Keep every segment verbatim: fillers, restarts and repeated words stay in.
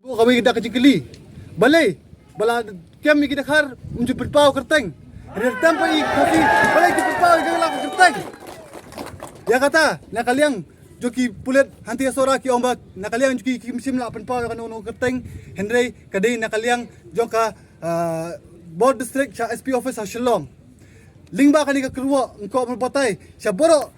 Kawei ka dak ka jingkylli. Balei ba la kem ïa ki dkhar, ym ju pynpaw kyrteng. Hynrei tem pat ïa ki Khasi, balei ki pynpaw ïa ki la kyrteng. Ïa kata, na ka liang jong ki pulit hangtei Sohra ki ong ba na ka liang jong ki kim shym la pynpaw ïa kano kano kyrteng. Hynrei ka dei na ka liang jong ka, ah, Bor District sha S P office ha Shillong. Lyngba kane ka kyrwoh nga kwah ban batai sha baroh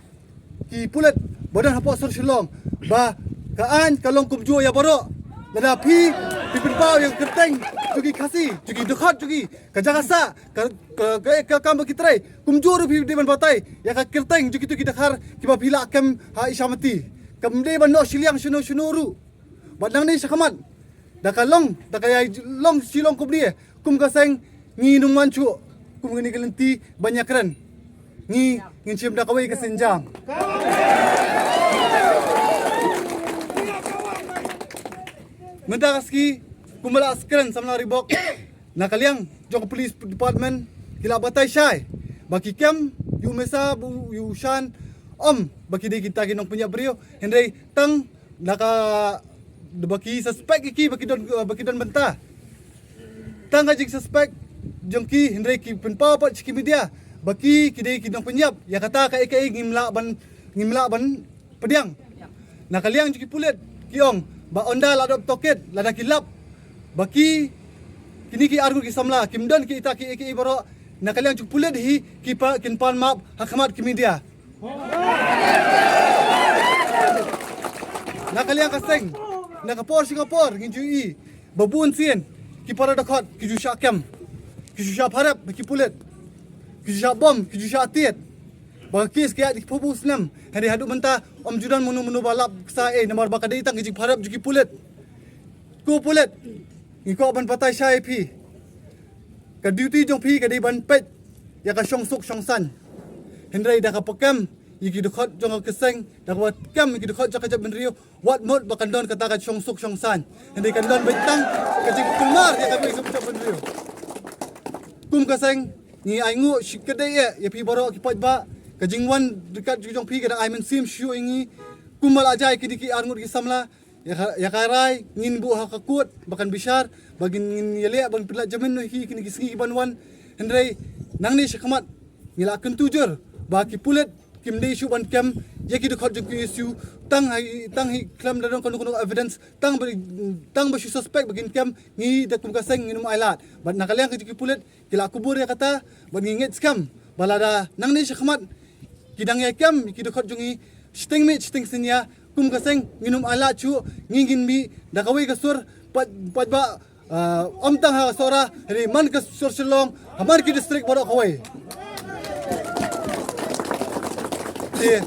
ki pulit ba don hapoh sor Shillong ba ka aiñ ka long kumjuh ïa baroh. Lada phi, phi pynpaw ïa ka kyrteng jong ki Khasi, jong ki dkhot jong ki, ka jaka sah, ka, ka, ka, ka kam ba ki trei, kumjuh ruh phi dei ban batai ïa ka kyrteng jong kito ki dkhar kiba phi la kem ha Isamati. Kam dei ban noh shiliang shano shano ruh. Bad nangne shakhmat, da ka long, da ka ïai long shilong kumne, kum ka seng ngin ym wan shuh kum kine ki lynti ban ïakren. Ngi, ngin shim da kawei ka sienjam. Mynta ka sngi, kumba la kren samla Reebok, na ka liang jong ka police department ki la batai shai ba ki kem ïa u Mesa bad ïa u Shan, ym ba ki dei kita ki nongpynïap briew, hynrei tang na ka, ba ki suspect ïa ki ba ki don, ba ki don bynta. Tang ka jingsuspect jong ki, hynrei ki pynpaw pat sha ki media ba ki, ki dei ki nongpynïap. Ïa kata kaei kaei ngim lah ban, ngim lah ban pdiang. Na ka liang jong ki pulit ki ong ba ynda la dep tohkit, lada ki lap ba ki, kine ki arngut ki samla kim don kita kiei kiei baroh, na ka liang jong ki pulit hi ki pan, kin pan map ha khmat ki media. Na ka liang ka seng, na ka por sha ka por ngi ju ïohi ba bun sien ki para dkhot ki ju shah kem, ki ju shah pharep bad ki pulit, ki ju shah bom, ki ju shah tied. Ba ka case ka ïaid da ki phew snem, hynrei haduh mynta ym ju don mano mano ba lap ksa ei, namar ba ka dei tang ka jingpharep jong ki pulit. Ko pulit, ngi kwah ban batai shai ïa phi. Ka duty jong phi ka dei ban peit ïa ka shongsuk shongsaiñ. Hynrei da kaba kem ïa ki dkhot jong ka seng, da kaba kem ïa ki dkhot jong ka jaitbynriew, wat mut ba kan don kata ka shongsuk shongsaiñ. Hynrei kan don beit tang ka jingkulmar ïa kawei ka jaitbynriew. Kum ka seng ngi ainguh shi kdei ïa phi baroh ki paidbah. Ka jingwan ryngkat jong phi ka dang ai mynsiem shuh ïa ngi. Kumba la jia ïa kine ki arngut ki samla, ïa ka, ïa ka rai ngin buh ha ka court ba kan bishar, ba ngin, ngin ïaleh ban pynlait jamin noh ïa ki kine ki sngi ki ban wan. Hynrei nangne shakhmat ngi la kyntu jur ba ki pulit kim dei shuh ban kem ïa ki dkhot jong ki S U, tang ha, tang hi khlem da don kano kano evidence, tang ba, tang ba shu suspect ba kin kem, ngi da kum ka seng ngin ym ailad. Bad na ka liang ka jong ki pulit ki la kubur ïa kata, bad ngi ngeit skhem ba lada nangne shakhmat ki dang ïai kem ïa ki dkhot jong ngi, shiteng miet shiteng sien ïa, kum ka seng ngin ym ailad shuh, ngi ngin mih da kawei ka sur, pat, pat ba, ah, ym tang ha Sohra, hynrei man ka sor Shillong, ha man ki district baroh kawei. Te